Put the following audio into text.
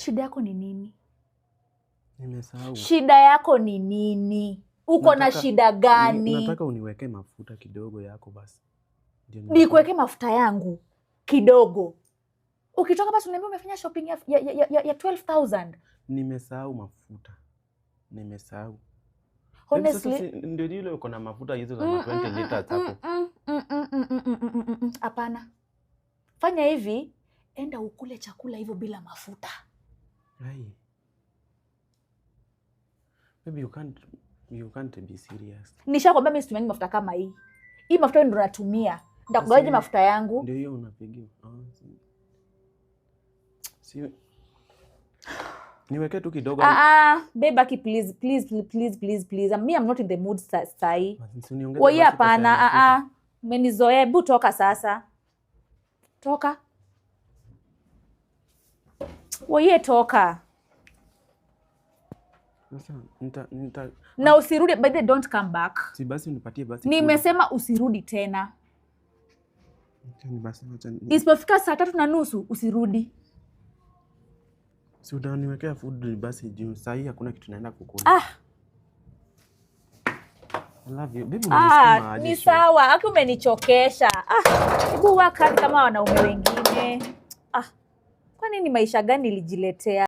Shida yako ni nini? Nimesahau. Shida yako ni nini? Uko na shida gani? Nataka uniwekee mafuta kidogo yako basi. Ndio. Nikuweke mafuta yangu kidogo? Ukitoka basi uniambia umefanya shopping ya 12,000. Nimesahau mafuta. Nimesahau. Babe, sasa Honestly, ndio ile uko na mafuta hizo za ma 20 liters hapo. Hapana. Fanya hivi, enda ukule chakula hivyo bila mafuta. Ai. Baby, you can't be serious. Nishakwambia mimi situmiangi mafuta kama hii. Hii mafuta ndio natumia. Nitakugawaje Sasa mafuta yangu? Ndio hiyo unapigiwa. Ah, si niweke tu kidogo. Ah, ah, babe, aki please, please, please, please, please. Me, I'm not in the mood sahi. Basi si uniongeze Oye, basi pesa ya hapana. mafuta. Ah, ah. Umenizoea, hebu toka sasa. Toka. Oye, toka. Sasa nita Na usirudi, by the way, don't come back. Si basi unipatie basi food. Nimesema usirudi tena. Acha ni basi acha Isipofika saa 3:30 usirudi. Si utaniwekea food basi juu saa hii hakuna kitu naenda kukula. Ah, I love you. Baby, unanisukuma ah, aje ni sure? sawa. Aki umenichokesha. Ah, hebu work hard kama wanaume wengine. Ah, kwani ni maisha gani nilijiletea?